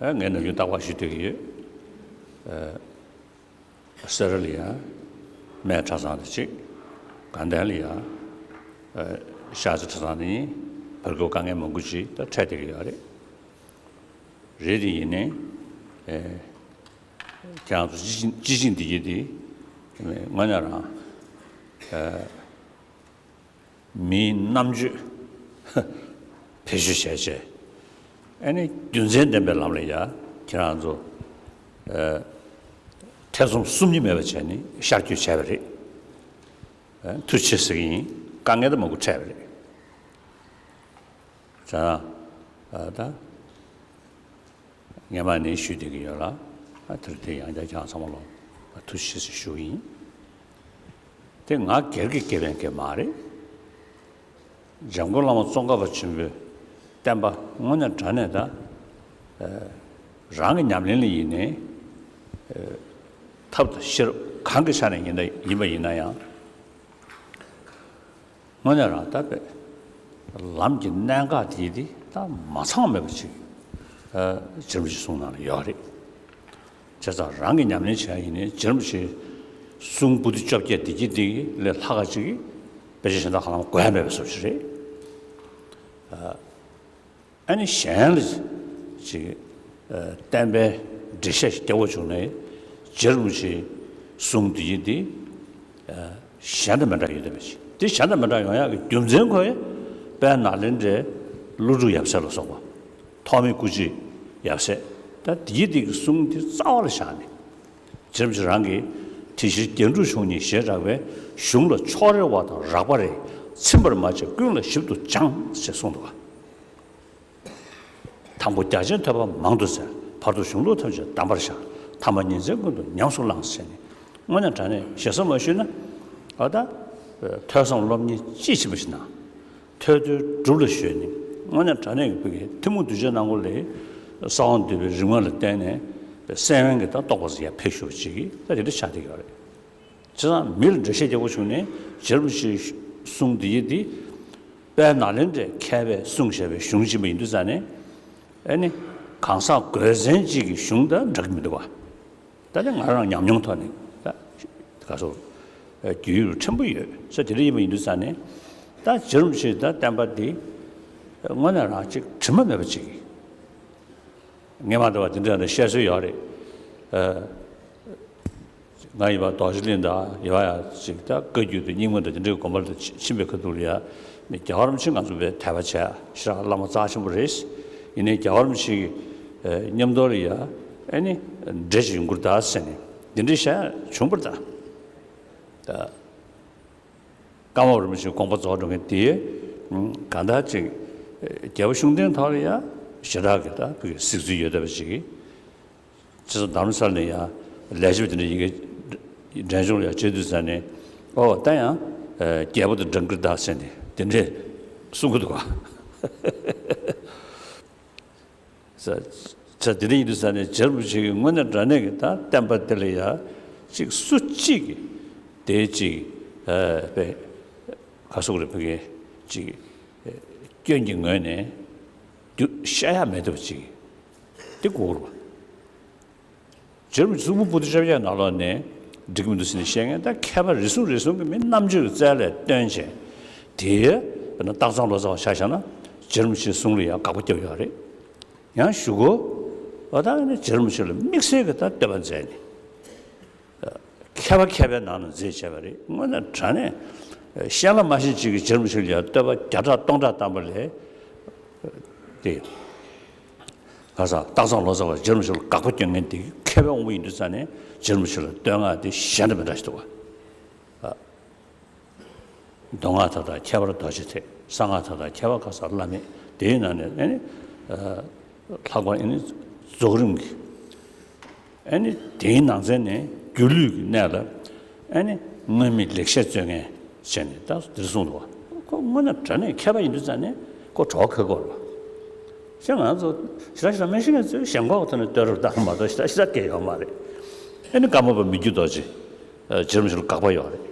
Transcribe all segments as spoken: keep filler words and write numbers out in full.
ཨ་ངས་ནམ་རྒྱུན་རྟག་པར་ཞུ་བསྡད་ཀྱི་ཡོད། ཨ་སེ་ར་ལ་ཡ་སྨད་གྲྭ་ཚང་དེ་གཅིག་དགའ་ལྡན་ལ་ཡ་ཨ་ཤར་རྩེ་གྲྭ་ཚང་དེ་གཉིས་བར་སྐབས་དཀའ་ངལ་མང་པོ་ཅིག་ད་འཕྲད་བསྡད་ཀྱི་ཡོད་རེད། རེད་དེ་ཡིན་ནའི་ཨ་ཁྱེད་རང་ཚོ་སྤྱི་སྤྱི་བྱིངས་འདི་གྱད་དེ་དངོས་གནས་རང་ཨ་མིའི་རྣམ་དཔྱོད་བེད་སྤྱོད་བྱས་བྱས། ཨ་ནི་རྒྱུ་མཚན་ལྡན་པའི་ལམ་ལ་ཡ་ཁྱེད་རང་ཚོ་ཨ་ཐེ་ཚོམ་གསུམ་གཉིས་མེད་པ་བྱས་ནས་ཤར་བསྐྱོད་བྱས་པ་རེད། ཨ་ཐུགས་རྗེ་ཆེ་ཟེར་གྱི་ཡིན། དཀའ་ངལ་ད་མང་པོ་འཕྲད་པ་རེད། བྱས་ཙང་ཨ་ད། སྔན་མ་ནས་ཞུས་བསྡད་ཀྱི་ཡོད་ལ། ཨ་དེར་དེ་ཡང་བསྐྱར་ཁྱེད་རང་ཚང་མ་ལ་ཨ་ཐུགས་རྗེ་ཆེ་ཟེར་ཞུ་གི་ཡིན། དེ་ང་སྒེར་གྱི་ཁེ་ཕན་གྱི་མ་རེད། འཇམ་མགོན་བླ་མ་ཙོང་ཁ་པ་ཆེན་པོའི་བསྟན་པ་དངོས་གནས་དྲང་གནས་ད་ཨ་རང་གི་ཉམས་ལེན་ལ་ཡིན་ནའི་ཨ་ཐབས་དང་ཤེས་རབ་གང་གི་ཆ་ནས་ཡིན་ན་ཡིན་པ་ཡིན་ན་ཡང་། དངོས་གནས་རང་ད་དཔེ་ལམ་གྱི་གནད་འགག་དེ་དེ་ད་མ་ཚང་མེད་པ་ཅིག་ཨ་རྗེ་རིན་པོ་ཆེའི་གསུང་ནང་ལ་ཡོད་རེད། བྱས་ཙང་རང་གི་ཉམས་ལེན་བྱེད་ཡ་ཡིན་ནའི་རྗེ་རིན་པོ་ཆེའི་གསུང་པོ་ཏི་བཅོ་བརྒྱད་དེ་གྱད་དེ་ལས་ལྷག་ག་ཅིག་དཔེ་ཆ་གཞན་དག་གང་ལ་དགོས་ཡ་མེད་པའི་བཟོ་ཅིག་རེད། ཨ་ནི་གཞན་ལ་ཅིག་ཨ་བསྟན་པའི་འགྲེལ་བཤད་ཞིག་རྒྱག་དགོས་བྱུང་ནའི་རྗེ་རིན་པོ་ཆེའི་གསུང་འདི་ཡིན་ཏེ་ཨ་གཞན་དང་མི་འདྲ་ཡོད་བསྡད་པ་ཅིག་དེ་གཞན་དང་མི་འདྲ་ཡོང་ཡག་གི་རྒྱུ་མཚན་ཁོ་ཡི་དཔལ་ནཱ་ལེནྡྲའི་ཀླུ་སྒྲུབ་ཡབ་སྲས་ལ་སོགས་པ་ཐོགས་མེད་སྐུ་བརྗིད་ཡབ་སྲས་ད་དེ་ཡི་དེ་གི་གསུང་དེ་རྩ་བ་ལ་བཞག་ནས་རྗེ་རིན་པོ་ཆེ་རང་གིས་དེ་ཕྱིར་རྒྱན་དྲུག་གཞུང་གཉིས་ཞེས་གྲགས་པའི་གཞུང་ལ་ཕྱོགས་རེ་བ་དང་རགས་པ་རེ་ཚིམ་པར་མ་བྱས་ཀུན་ལ་ཞིབ་ཏུ་སྦྱངས་ཞེས་གསུངས་འདུག་ག་དང་པོ་རྒྱ་ཆེན་ཐོས་པ་མང་དུ་བཙལ། བར་དུ་གཞུང་ལུགས་ཐམས་ཅད་གདམས་པར་ཤར། ཐ་མ་ཉིན་མཚན་ཀུན་ཏུ་ཉམས་སུ་བླངས་ཟེར་ནས་དངོས་གནས་དྲང་གནས་ཞེ་ས་མ་ཞུས་ན་ཨ་ད་ཐོས་བསམ་སློབ་གཉེར་ཅི་ཆེན་པོ་ཞིག་གནང་། ཐོས་གྲོལ་སྒྲུབ་ལ་གཞོལ་ནས་དངོས་གནས་དྲང་གནས་ཀྱི་བོད་ཀྱི་ཐུན་མོང་གདུལ་བྱའི་ནང་ཁུལ་ལས་གསང་བ་འདུས་པའི་རིམ་ལྔ་ལ་བརྟེན་ནས་སེམས་དབེན་གྱི་ད་རྟོགས་པ་ཟེར་ཡ་ཕེབས་ཞུ་བ་ཅིག་གིས་ད་དེ་འདྲ་ཆགས་བསྡད་ཡོད་རེད། བྱས་ཙང་མི་ལ་འགྲེལ་བཤད་རྒྱག་དགོས་བྱུང་ནས་རྗེ་རིན་པོ་ཆེའི་གསུང་འདི་ཡི་འདི་དཔལ་ནཱ་ལེནྡྲའི་མཁས་པས་གསུངས་བཞག་པའི་གཞུང་ཡིན་པ་ཡིན་དུས་ཙང་ནས་ཨེ་ནི་གང་ཟག་དགོས་ཚན་གཅིག་གི་གཞུང་དང་འདྲ་གི་མི་འདུག་བ། ད་ནི་ང་རང་ཉམས་མྱོང་ཐོག་ནས་ད་ག་སོ་རྒྱུས་ཡོད་ཕྲན་བུ་ཡོད་ས་དེ་འདྲ་ཡིན་པ་ཡིན་དུས་ཙང་ནས་ད་རྗེ་རིན་པོ་ཆེའི་ད་བསྟན་པ་འདི་དངོས་གནས་རང་གཅིག་དྲི་མ་མེད་པ་ཅིག་ངས་མ་འདྲ་བ་དེ་འདྲ་ནས་བཤད་སྲོལ་ཡོད་རེད། ཨ། ང་ཡིན་པ་རྡོ་རྗེ་གླིང་དང་ཡིན་པ་ཡ་ཅིག་ད་བཀའ་བརྒྱུད་དུ་རྙིང་མ་དང་དེ་འདྲའི་དགོན་པ་ལ་ཕྱིན་པའི་ཁ་ཐུག་ལ་ཡ་ནི་རྒྱལ་བ་རིན་པོ་ཆེ་ང་ཚོ་བས་དད་པ་བྱས་ཞེ་དྲག་བླ་མ་རྩ་ཆེན་པོ་རེད། ཡིན་ནའི་རྒྱལ་བ་རིན་པོ་ཆེ་གི་ཨ་མཉམ་དུ་ལ་ཡ་ཨ་ནི་འདྲེ་ཞིག་ཡོང་གི་རེད་ད་ཟེར་ནས་དེ་འདྲའི་བཤད་བྱུང་བ་རེད་ད། ད། ཀརྨ་པ་རིན་པོ་ཆེའི་དགོངས་པ་རྫོགས་འགྲོ་མཁན་དེ་གང་ལྟར་ཅིག་རྒྱལ་པོ་ཤུགས་ལྡན་ཐོག་ལ་ཡང་ཞེ་དྲག་གི་ད་བོད་ཀྱི་གཟིགས་ཚུལ་ཡོད་བསྡད་པ་ཅིག་གིས་ཅི་སོ་རྡ་རམ་ས་ལ་ནས་ཡང་ལས་བྱེད་པ་དེ་འདྲ་ཡི་གེ་འགྲན་ཞུགས་ལ་ཡང་བྱེད་དུས་ཙང་ནས་ཨོ་ད་ཡང་རྒྱལ་པོ་དང་འགྲན་གྱི་རེད་ད་ཟེར་ནས་དེ་འདྲས་གསུང་གི་འདུག་ག་ས་ཆ་དེ་འདྲ་ཡིན་དུས་ས་ནས་རྗེ་རིན་པོ་ཆེ་གིས་དངོས་གནས་དྲང་གནས་ཀྱི་ད་བསྟན་པ་དེ་ལ་ཡ་གཅིག་སུ་གཅིག་གིས་དེ་གཅིག་ཨ་དཔེ་ག་སོག་རེ་བོད་ཀྱི་གཅིག་ཨ་སྐྱོན་གྱི་ངོས་ནས་རྒྱུ་བཤད་ཡ་མེད་ཐུབ་ཅིག་དེ་དགོས་རེད་པ། རྗེ་རིན་པོ་ཆེ་གསུང་འབུམ་པོ་ཏི་བཅོ་བརྒྱད་ནང་ལོགས་ནས་འགྲིག་མི་འདུག་ཟེར་ནས་བཤད་མཁན་ད་མཁས་པ་རེ་ཟུང་རེ་ཟུང་གིས་མི་རྣམ་དཔྱོད་ཀྱི་རྩལ་ལས་བཏོན་བྱས་དེའི་དཔེར་ན་སྟག་ཚང་ལོ་ཙཱ་བ་ཆ་བཞག་ན་རྗེ་རིན་པོ་ཆེའི་གསུང་ལ་ཡང་དགག་པ་བརྒྱབ་ཡོད་རེད། ཡང་གཞུག་གུ་ཨ་ད་ནི་རྗེ་རིན་པོ་ཆེ་ལ་དམིགས་བསལ་གྱི་ད་བསྟོད་པ་མཛད་ནས་མཁས་པ་མཁས་པའི་ནང་ནས་མཛད་བྱས་པ་རེད། དངོས་གནས་དྲང་གནས་ཤེས་ལ་མ་ཤེས་ཅིག་གིས་རྗེ་རིན་པོ་ཆེ་ལ་ཡང་བསྟོད་པ་བརྒྱ་ཕྲག་སྟོང་ཕྲག་བཏང་པ་ལས་དེ། ཁ་སང་སྟག་ཚང་ལོ་ཙཱ་བ་རྗེ་རིན་པོ་ཆེ་ལ་དགག་པ་སྐྱོན་མཁན་དེ་མཁས་པའི་དབང་པོ་ཡིན་དུས་ཙང་ནས་རྗེ་རིན་པོ་ཆེ་ལ་བསྟོད་བསྔགས་དེ་གཞན་དང་མི་འདྲ་ཞིག་འདུག་ག་མདོ་སྔགས་མཐའ་དག་ཁྱད་པར་རྡོ་རྗེ་ཐེག་གསང་སྔགས་མཐའ་དག་ཁྱད་པར་ཁ་སང་བླ་མེད་དེའི་ནང་ནས་ཨ་ནི་ལྷག་པར་ཨ་ནི་རྫོགས་རིམ་གྱི་ཨ་ནི་དེའི་ནང་ཚན་ནས་སྒྱུ་ལུས་ཀྱི་གནས་ལ་ཨ་ནི་སྔོན་མེད་ལེགས་བཤད་རྩོད་མཁན་བྱས་ནས་ད་འདིར་གསུངས་འདུག་བ། ཁོ་དངོས་གནས་དྲང་གནས་མཁས་པ་ཡིན་དུས་ཙང་ནས་ཁོ་གྲོགས་ཁོ་དགོས་རེད་བ། ཞེས་ང་ཚོ་ཞེ་དྲག་ཞེ་དྲག་མི་ཤེས་མཁན་ཚོས་ཞེན་ཁོག་ཐོག་ནས་བསྟོད་རབས་བཏང་མ་གཏོགས་ཞེ་དྲག་ཞེ་དྲག་སྐད་ཡོད་མ་རེད། ཨ་ནི་ཀརྨ་པ་མི་བསྐྱོད་རྡོ་རྗེ་རྗེ་རིན་པོ་ཆེ་ལ་དགག་པ་ཡོད་རེད།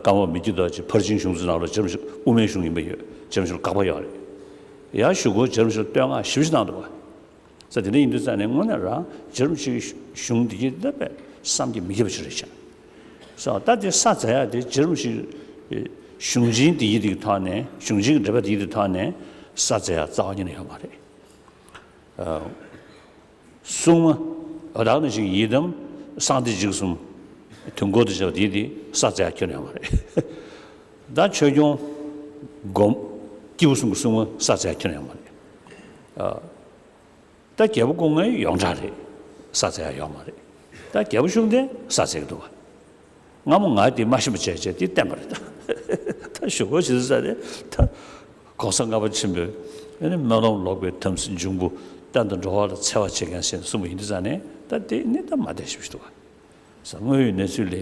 ཀརྨ་པ་མི་བསྐྱོད་རྡོ་རྗེ་ཕར་ཕྱིན་གཞུང་ཚོའི་ནང་ལ་རྗེ་རིན་པོ་ཆེ་དབུ་མའི་གཞུང་ཡིན་པ་ཡོད། རྗེ་རིན་པོ་ཆེ་ལ་དགག་པ་ཡོད་རེད། ཡང་གཞུག་གུ་རྗེ་རིན་པོ་ཆེ་ལ་བསྟོད་བསྔགས་ཞེ་པོ་ཅིག་གནང་འདུག་བ། ས་དེ་འདྲ་ཡིན་དུས་ཙང་ནས་དངོས་གནས་རང་རྗེ་རིན་པོ་ཆེའི་གཞུང་འདི་གི་ད་དཔེ་བསམ་གྱིས་མི་ཁྱབ་པ་ཞིག་རེད་ཤག་ས་ད་དེ་ས་མཛད་ཡ་དེ་རྗེ་རིན་པོ་ཆེའི་གཞུང་ཆེན་འདི་གི་དེ་གི་ཐོག་ནས། གཞུང་ཆེན་གྱི་འགྲེལ་པ་འདི་གི་ཐོག་ནས་ས་མཛད་ཡ་རྩ་བ་ཉིད་ནས་ཡོད་མ་རེད། ཨ། སྲུང་མ། ཨ། ད་ག་ནང་བཞིན་ཡི་དམ་གསང་བདེ་འཇིགས་གསུམ། དུས་འཁོར་དུ་བྱ་བ་དེ་དེ་ས་མཛད་ཡ་ཁྱོན་ནས་ཡོད་མ་རེད། ད་ཆོས་སྐྱོང་། སྒོམ། སྐྱེས་བུ་གསུམ་གྱི་སྲུང་མ་ས་མཛད་ཡ་ཁྱོན་ནས་ཡོད་མ་རེད། ཨ། ད་རྒྱལ་པོ་སྐུ་ལྔའི་ཡོངས་གྲགས་རེད། ས་མཛད་ཡ་ཡོད་མ་རེད། ད་རྒྱལ་པོ་ཤུགས་ལྡན་ས་མཛད་ཀྱི་འདུག་ག་སྔ་མོ་ང་དེ་མ་ཤེས་པ་བྱས་བྱས་དེ་བསྟན་པ་རེད། ད་ད་ཞུ་སྒོ་ཞིག་ས་རེད། ད་གོང་ས་ལྔ་པ་ཆེན་པོས་ཨ་ནི་སྨོན་ལམ་ལོག་པའི་དམ་སྲི་འབྱུང་པོ་གཏན་དུ་འགྲོ་བ་ལ་འཚེ་བ་བྱེད་མཁན་ཞེས་གསུངས་པ་ཡིན་དུས་ཙང་ནས། ད་དེ་ནི་ད་མ་བསྡད་ཞིབ་ཞིག་འདུག་ག་ས་དངོས་ཡོད་གནས་ཚུལ་ལས་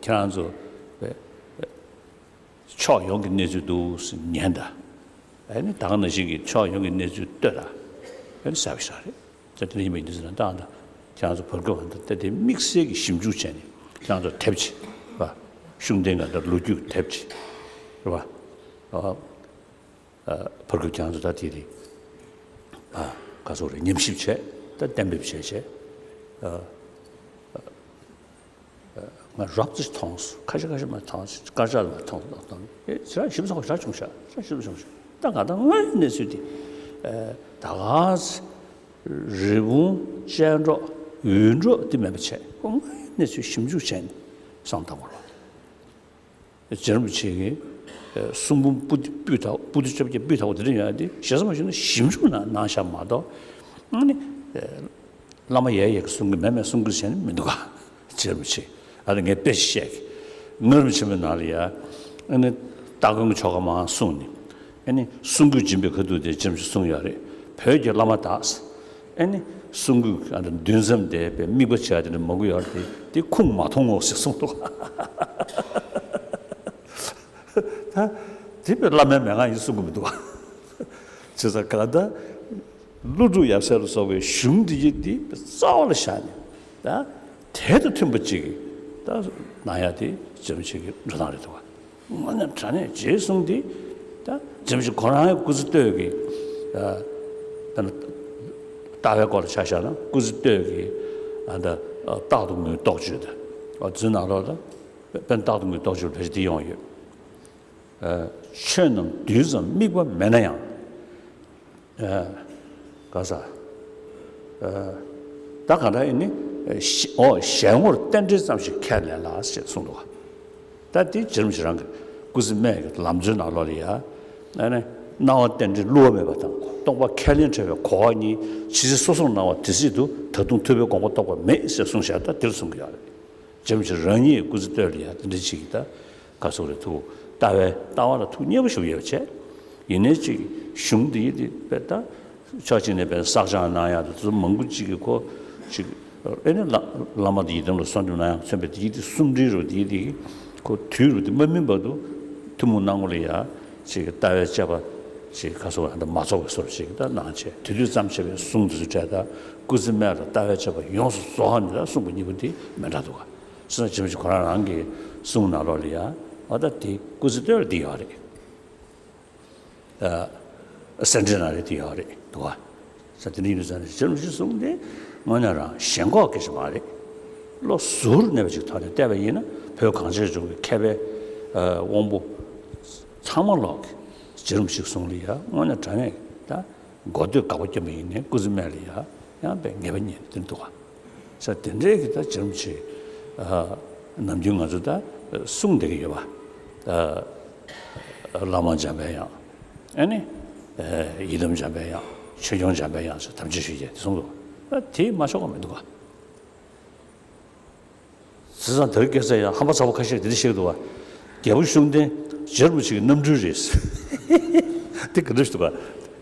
ཁྱེད་རང་ཚོ་ཕྱོགས་ཡོངས་ཀྱི་གནས་ཚུལ་འདུག་ཉན་དང་། ཨ་ནི་ད་ག་ནང་བཞིན་གྱི་ཕྱོགས་ཡོངས་ཀྱི་གནས་ཚུལ་ལྟོས་དང་། ཨ་ནི་གསལ་བ་ཞིག་རེད། ད་དེ་འདྲ་ཡིན་པ་ཡིན་དུས་ཙང་ནས། ད་ད་ཁྱེད་རང་ཚོ་བར་སྐབས་ད་ལྟ་དེ་དམིགས་བསལ་གྱི་ཞིབ་འཇུག་བྱས་ནས་ཁྱེད་རང་ཚོ་དེབ་ཅིག་རེད་པ། ཤུགས་ལྡན་གྱི་ད་ལོ་རྒྱུས་དེབ་ཅིག་རེད་པ། ཨ། ཨ། བར་སྐབས་ཁྱེད་རང་ཚོ་ད་དེ་རེད། ཨ། ག་ཚོད་རེད། ཉམས་ཞིབ་བྱས། ད་གཏན་འབེབས་བྱས་བྱས། ཨ། ང་རོབ་ཙམ་མཐོང་སོང་། ཁ་ཤས་ཁ་ཤས་མ་མཐོང་། དཀར་ཆག་མ་མཐོང་མཐོང་། ཨེ། ཞེ་དྲག་ཞིབ་ཚགས་པོ་ཞེ་དྲག་བྱུང་ཤག་ཞེ་དྲག་ཞིབ་ཚགས་པོ་བྱུང་ཤག་ད་ང་ད་དངོས་ཡོད་གནས་ཚུལ་དེ། ཨེ། ད་ག་རི་བོང་ཅལ་འདྲོགས་འུར་འདྲོགས་དེ་མེད་པ་བྱས། ཁོ་དངོས་ཡོད་གནས་ཚུལ་ཞིབ་འཇུག་བྱས་ནས་བསམ་བཏང་དགོས་རེད། རྗེ་རིན་པོ་ཆེ་གིས་ཨེ། གསུང་འབུམ་པོ་ཏི་པོ་ཏི་བཅོ་བརྒྱད་པོ་ཏི་ཧོ་དེ་འདྲ་ཡོད་དེ་ཞེ་ས་མ་ཞུ་ན་ཞིབ་འཇུག་གནང་གནང་ཤག་མ་གཏོགས། ཨ་ནི། ཨེ། བླ་མ་ཡས་ཡས་ཀྱིས་གསུང་གི་མེད་མེད་གསུང་གི་བྱས་ནས་མི་འདུག་ག་རྗེ་རིན་པོ་ཆེ། ཨ་ནི་ངས་དཔེ་ཞིག་བཤད་ཀྱི། སྔགས་རིམ་ཆེན་མོའི་ནང་ལ་ཡ། ཨ་ནི་སྟ་གོན་གྱི་ཆོ་ག་མར་གསུངས་ནས། ཨ་ནི་གསུང་སྐུད་འབྱིན་པའི་ཁ་ཐུག་དེ་རྗེ་རིན་པོ་ཆེས་གསུངས་ཡོད་རེད། བོད་ཀྱི་བླ་མ་དག་ཨ་ནི་གསུང་སྐུད་ཨ་ནི་འདུན་ཙམ་དེ་དཔེ་དམིགས་པ་བྱས་དེ་འདྲ་མང་པོ་ཡོད་རེད། དེ་དེ་ཁུངས་མ་མཐོང་ངོ་ཟེར་གསུངས་འདུག་ད་དེ་དཔེ་བླ་མའི་མན་ངག་ཡིན་གསུང་གི་མི་འདུག་ག་བྱས་ཙང་གང་ལྟར། ཀླུ་སྒྲུབ་ཡབ་སྲས་ལ་སོགས་པའི་གཞུང་འདི་ཡི་འདི་རྩ་བ་ལ་བཞག་ནས། ད་དེ་དང་མཐུན་པ་ཅིག་གིས་ད་གནང་ཡ་དེ་རྗེ་རིན་པོ་ཆེ་གི་འགྲོ་སྟངས་རེད་འདུག་ག་དངོས་གནས་དྲང་གནས་རྗེའི་གསུང་འདི་ད་རྗེ་རིན་པོ་ཆེ་ཁོ་རང་གི་སྐུ་ཚེ་སྟོད་ཀྱི། ཨ། ད་ནི་ལྟ་བའི་སྐོར་ལ་ཆ་བཞག་ན་སྐུ་ཚེ་སྟོད་ཀྱི། ཨ། ད་རྟག་ཏུ་ངུའི་རྟོགས་བརྗོད་དང་། ཨ། དེ་ཚོའི་ནང་ལོགས་ལ་དཔེར་ན་རྟག་ཏུ་ངུའི་རྟོགས་བརྗོད་ལ་ཕལ་ཆེར་འདི་ཡོང་ཡོད། ཨ། ཆོས་རྣམས་དུས་ཙམ་དམིགས་པ་མེད་ན་ཡང་། ཨ། ག་ས། ཨ། ད་ག་ད་ཨེ་ནི། ཨ། ཞལ་ངོར་རྟེན་འབྲེལ་ཙམ་ཞིག་ཁས་ལེན་ལ་ཞེས་གསུངས་འདུག་ག་ད་དེ་རྗེ་རིན་པོ་ཆེ་རང་གི་སྐུ་ཚེ་སྨད་ཀྱི་ལམ་སྲོལ་ནང་ལོགས་ལ་ཡ། ཨ་ནི་སྣང་བ་རྟེན་འབྲེལ་བསླུ་བ་མེད་པ་དང་རྟོགས་པ་ཁས་ལེན་བྲལ་བའི་གོ་བ་གཉིས་ཇི་སྲིད་སོ་སོར་སྣང་བ་དེ་སྲིད་དུ་ད་དུང་ཐུབ་པའི་དགོངས་པ་རྟོགས་པ་མེད་ཞེས་གསུངས་བཞག་ད་དེར་གསུང་གི་ཡོད་རེད། རྗེ་རིན་པོ་ཆེ་རང་ཉིད་སྐུ་ཚེ་སྟོད་ལ་ཡ་དེ་འདྲ་ཅིག་གི་ད་ག་ཟེར་དགོས་རེད། ཐུགས་ལྟ་བའི་ལྟ་བ་ལ་ཐུགས་མཉེས་པོ་ཞེ་པོ་ཡོད་བྱས། ཡིན་ནའི་ཅིག་གཞུང་འདི་ཡི་དེ་དཔེ་ད་ཕྱོགས་གཅིག་ནས་དཔེ་བསགས་སྦྱང་གནང་ཡག་དེ་ཚོ་མང་པོ་ཅིག་གིས་ཁོ་ཅིག་ཨེ་ནི་བླ་བླ་མ་དེ་ཡི་དམ་ལ་གསོལ་འདེབས་གནང་ཡག་མཚོན་པའི་དེ་ཡི་དེ་གསུང་འཕྲིན་རུ་དེ་ཡི་དེ་ཁོ་དུས་རུ་དེ་མ་སྨིན་བར་དུ་ཐུན་མོང་སྣང་ངོ་ལ་ཡ་ཅིག་ལྟ་བའི་དཔྱད་པ་ཅིག་ག་ཟེར་དགོས་རེད། ད་མ་རྫོགས་པའི་བཟོ་འདྲ་ཅིག་ད་གནང་བྱས། དེ་དུས་ཙམ་བྱས་པའི་གསུང་དེ་ཚོ་འཕྲལ་ད་སྐུ་ཚེ་སྨད་ལ་ལྟ་བའི་དཔྱད་པ་ཡོངས་སུ་རྫོགས་ནས་ད་གསུངས་པ་གཉིས་པོ་དེ་མི་འདྲ་འདུག་ག་བྱས་ཙང་རྗེ་རིན་པོ་ཆེ་ཁོ་རང་རང་གི་གསུང་ནང་ལོགས་ལ་ཡ། འོ་ད་དེ་སྐུ་ཚེ་སྟོད་ལ་འདི་ཡོད་རེད། ཨ། གསེར་ཕྲེང་ནང་ལ་འདི་ཡོད་རེད་འདུག་ག་ས་དེ་འདྲ་ཡིན་དུས་ཙང་ནས་རྗེ་རིན་པོ་ཆེའི་གསུང་དེ་དངོས་གནས་རང་ཞེན་ཁོག་སྐད་ཆ་མ་རེད། བློ་གཟུར་གནས་པ་ཅིག་ཐོག་ནས་བལྟས་པ་ཡིན་ན། བོད་གངས་ཅན་ལྗོངས་ཀྱི་མཁས་པའི། ཨ། དབང་པོ་ཚང་མ་ལོག་གིས་རྗེ་རིན་པོ་ཆེའི་གསུང་ལ་ཡ་དངོས་གནས་དྲང་གནས་ད། གོ་ཐོས་དགའ་པོ་སྐྱོན་པ་ཡིན་ནའི་སྐུ་ཚེ་སྨད་ལ་ཡ་ཡང་དཔེ་ངེས་པ་རྙེད་དེ་འདུག་ག་ས་དེ་འདྲའི་གི་ད་རྗེ་རིན་པོ་ཆེ། ཨ། ནམ་རྒྱུན་ང་ཚོ་ད་གསུང་བསྡད་ཀྱི་ཡོད་པ། ཨ། བླ་མ་འཇམ་པའི་དབྱངས། ཨ་ནི། ཨ། ཡི་དམ་འཇམ་པའི་དབྱངས། ཆོས་སྐྱོང་འཇམ་པའི་དབྱངས་ཟེར་ཐམས་ཅད་ཞུ་རྒྱུ་དེ་གསུང་འདུག་ད་དེ་མ་ཆོག་ག་མི་འདུག་ག་བྱས་ཙང་དེ་རིང་ཁ་སང་ཡང་ཧམ་པ་ཚ་པོ་ཁ་ཤས་འདི་འདྲ་བཤད་ཀྱི་འདུག་བ། རྒྱལ་པོ་ཤུགས་ལྡན་རྗེ་རིན་པོ་ཆེ་གི་རྣམ་སྤྲུལ་རེད། དེ་ག་འདྲ་ཞིག་འདུག་ག་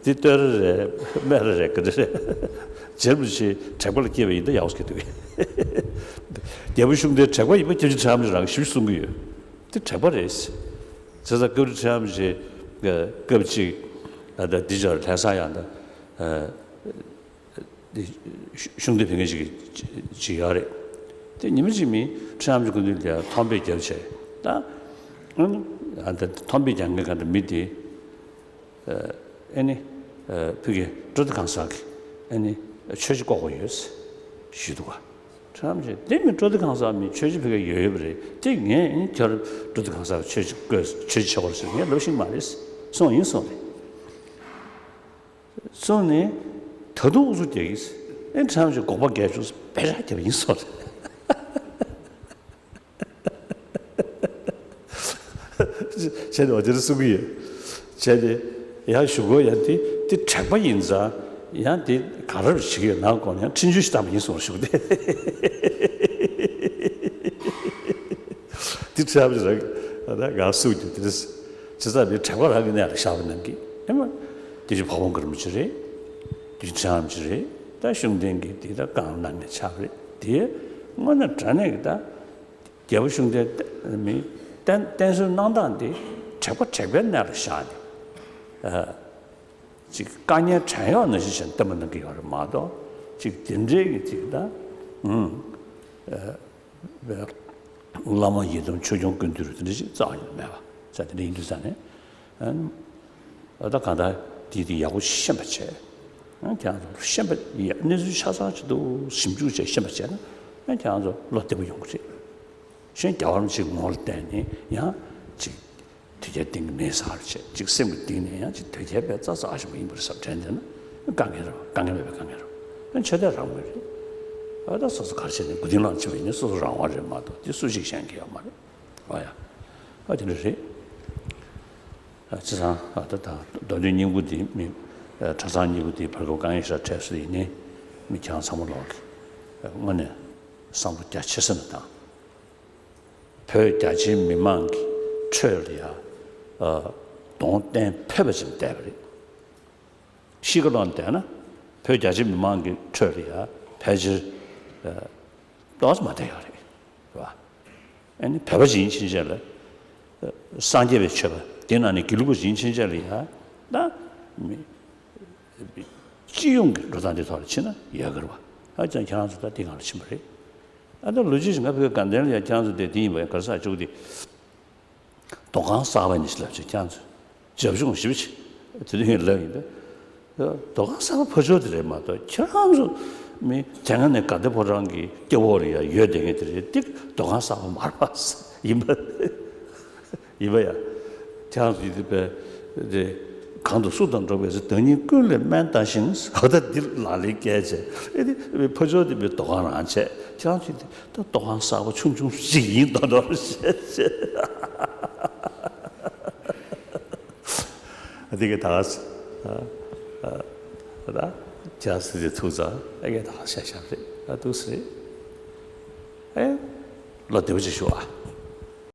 དེ་སྟོད་ར་རེད། སྨད་ར་རེད། ག་འདྲ་རེད། རྗེ་རིན་པོ་ཆེ་དྲེགས་པ་ལ་སྐྱེས་པ་ཡིན་ད་ཡག་པོ་ཞིག་འདུག་གས། རྒྱལ་པོ་ཤུགས་ལྡན་དྲེགས་པ་ཡིན་པ་སྐྱབས་རྗེ་ཁྲི་རབས་ཀྱིས་རང་གིས་ཞིབ་ཞིབ་གསུང་གི་ཡོད། དེ་དྲེགས་པ་རེད། བྱས་ཙང་སྐབས་རེ་ཁྲི་རབས་ཀྱིས་སྐབས་གཅིག་ཨ་ད་འདི་ཅར་ལྷ་ས་ཡང་ད། འདི་ཤུགས་ལྡན་ཕེབས་མཁན་ཅིག་ཅིག་ཡོད་རེད། དེ་ཉི་མ་གཅིག་མིན་ཁྲི་རབས་ཀྱི་སྐུ་མདུན་དེ་མཐོང་ཕེབས་རྒྱབ་བྱས་ད། ཨ་ད་མཐོང་ཕེབས་རྒྱག་མཁན་ག་འདྲ་མི་དེ། ཨེ་ནི། ཕ་གི་སྤྲོ་སྡེ་ཁང་གསར་གྱི་ ཨ་ནི་ཆོས་རྗེ་བསྐོ་དགོས་ཡོད་ཞུས་འདུག་ག་ཁྲམ་ཆེ་དེ་མི་སྤྲོ་བདེ་གང་ཟག་མི་ཆོས་རྗེ་ཕ་གིར་ཡོད་ཡོད་པ་རེད། དེ་ངས་ཨ་ནི་ཁྱོད་སྤྲོ་བདེ་གང་ཟག་ཆོས་རྗེ་བསྐོས་ཆོས་རྗེ་ཆགས་དགོས་རེད་ཟེར་ངས་ལབ་ཤེས་མ་རེད་གསུངས་ཡིན་གསུངས་རེད། གསུངས་ནས་ད་དུང་ཨུ་ཚུགས་རྒྱག་གི་ཨེ་ཁྲམ་ཆེ་དགོངས་པ་འགལ་བྱུང་བེ་ར་རྒྱབ་ཡིན་གསུངས་རེད། བྱས་ཏེ་འོ་དེར་གསུང་གི་ཡོད། བྱས་ཏེ་ཡང་ཞུ་དགོས་ཡང་དེ་དེ་དྲེགས་པ་ཡིན་ཙང་ཡང་དེ་ག་རེ་བྱེད་ཀྱི་ཡོད་ནང་སྐོར་ནས་ཡང་འཕྲིན་བཅོལ་ཞིག་བཏང་བ་ཡིན་གསུངས་ཞུ་གི་དེ་དེ་ཁྲབ་ཅིག་རག་ད་ག་གསུང་རྒྱུ་དེ་རེད། བྱས་ཙང་དེ་དྲེགས་པ་རང་གི་གནས་ལ་བཞག་པ་ནང་གི་ཨེ་མ་དེ་ཅིག་ཕ་བོང་དཀར་མོ་ཅིག་རེད། དེ་ཁྲམ་ཅིག་རེད། ད་ཤུགས་ལྡན་གྱི་དེ་ད་གང་གནང་ངེས་ཆགས་རེད། དེ་དངོས་གནས་དྲང་གནས་ཀྱི་ད། རྒྱལ་པོ་གཞུང་འདིར་བསྟན་མི་བསྟན་བསྟན་སྲོལ་གནང་སྟངས་འདི་དྲེགས་པ་དྲེགས་པའི་གནས་ལ་བཞག་ནས། ཨ། ཅིག་དཀའ་ངལ་བྲན་གཡོག་ནང་བཞིན་བྱས་ནས་བསྟན་པ་གནང་གི་ཡོད་རེད་མ་གཏོགས་ཅིག་དེ་འདྲའི་གི་ཅིག་ད། ཨུམ། ཨ། བླ་མ་ཡི་དམ་ཆོས་སྐྱོང་ཀུན་འདུས་རུ་དེ་འདྲ་ཅིག་རྩ་བ་ཉིད་ནས་མེད་པ་ས་དེ་འདྲ་ཡིན་དུས་ཙང་ནས། ཨ། ད་གང་ལྟར་དེ་དེ་ཡག་པོ་ཤེས་པ་བྱས། ཨ། ཁྱེད་རང་ཚོ་ཤེས་པ་ཡ་གནས་ཚུལ་ཆ་ཚང་ཅིག་ཏུ་ཞིབ་འཇུག་བྱས་ཤེས་པ་བྱས་ན་ཨ་ཁྱེད་རང་ཚོ་བློ་བདེ་པོ་ཡོང་གི་རེད། གཞན་རྒྱལ་བ་རིན་པོ་ཆེའི་ངོ་ལ་བལྟས་ནས་ཡང་ཅིག་དོལ་རྒྱལ་གཏིང་གི་མེད་ཟེར་བྱས་ཅིག་སེམས་ཀྱི་གཏིང་ནས་ཡང་ཅིག་དོལ་རྒྱལ་པའི་རྩ་རྩ་ཞིག་མ་ཡིན་པར་ཟབ་དྲན་བསྡད་ན་དཀའ་ངལ་རེད་པ། དཀའ་ངལ་མེད་པའི་དཀའ་ངལ་རེད་པ། ཆོས་དད་རང་མོས་རེད། ཨ་ད་སོ་སོ་ག་རེ་བྱས་ནས་མགོ་རྟིང་བསླངས་བྱས་པ་ཡིན་ན་སོ་སོ་རང་དབང་རེད་མ་གཏོགས་དེ་སུ་ཞིག་གཞན་གྱི་ཡོད་མ་རེད། ཨ་ཡ། ཨ་དེ་འདྲ་རེད། ཨ་བྱས་ཙང་ཨ་ད་ད་མདོ་དོན་སྙིང་པོ་འདི་མི་ཨ་གྲྭ་ཚང་གཉིས་པོ་འདི་བར་སྐབས་དཀའ་ངལ་ཞེ་དྲག་འཕྲད་སྲིད་ཡིན་ནའི་མི་ཁྱེད་རང་ཚང་མ་ལོག་གི་ཨ་དངོས་གནས་བསམ་བློ་རྒྱ་ཆེ་ས་ནས་བཏང་། བོད་རྒྱ་ཆེའི་མི་མང་གི་ཁྲོད་ལ་ཡ་ཨ་གདོང་བསྟན་ཕེབས་པ་ཅིག་བསྡད་པ་རེད། ཤི་ཁ་ལོག་བསྡད་ན་བོད་རྒྱ་ཆེ་མི་མང་གི་ཁྲོད་ལ་ཡ་ཕལ་ཆེར་ཏོག་ཙམ་མ་བསྡད་ཡོད་རེད། རེད་བ། ཨ་ནི་བོད་པ་ཅིག་ཡིན་ཕྱིན་ཆད་ལ་སངས་རྒྱས་པའི་ཆོས་པ་དེ་ནང་ནས་དགེ་ལུགས་པ་ཅིག་ཡིན་ཕྱིན་ཆད་ལ་ཡ་ད་མི་སྤྱི་ཡོངས་ཀྱི་འགྲོ་སྟངས་དེ་ཐོག་ལ་ཕྱིན་ན་ཡག་གི་རེད་བ། ཨ་ཅག་ཁྱེད་རང་ཚོ་ད་དེ་སྒང་ལ་ཕྱིན་པ་རེད། ཨ་ད་ལོ་རྒྱུས་ཤིག་ང་བོད་དགའ་ལྡན་ལ་ཡ་ཁྱེད་རང་ཚོ་དེ་དེ་ཡིན་པ་ཡང་ག་རེ་ཟེར་བཅུག་དེ། རྡོ་ཁང་གསར་པ་ནས་ལབ་ཅིག་ཁྱེད་ཚོས་རྒྱབ་ལྗོངས་ཞིབ་ཅིག་དེ་དུས་ངས་ལབ་ཡིན་ད། རྡོ་ཁང་གསར་པ་ཕར་ཕྱོགས་དེ་རེད་མ་གཏོགས་ཁྱེད་རང་ཚོ་མི་དེ་སྔ་ནས་དགའ་ལྡན་ཕོ་བྲང་གི་སྐྱ་བོ་རེད་ཡ་ཡོད་བསྡད་མཁན་དེ་རེད་དེ་རྡོ་ཁང་གསར་པ་མ་རེད་པ། ཡིན་པ་ཡིན་པ་ཡ། ཁྱེད་རང་ཚོ་ཡིན་དེ་པས་དེ་གང་དུ་སུ་དང་འགྲོགས་པའི་ཚེ་བདག་ཉིད་ཀུན་ལས་དམན་ལྟ་ཞིང་ཨ་ད་འདི་ལག་ལེན་བཀལ་བྱས་ཨེ་དེ་ཕར་ཕྱོགས་དེ་པའི་རྡོ་ཁང་རང་བྱས་ཁྱེད་རང་ཚོ་ཡིན་དེ། ད་རྡོ་ཁང་གསར་པ་ཆུང་ཆུང་ཞིག་ཡིན་མདོག་མདོག་བཤད་བཤད། འདི་ག་ད་ག་ས་ད་རྒྱ་སི་དེ་ཐུག་ཙང་ཨེ་ག་ད་ག་ཤ་ཤ་རེད་ད་འདུག་སེ་རེད། ཨེ་ལོ་བདེ་པོ་ཅིག་ཞུ་ཨ།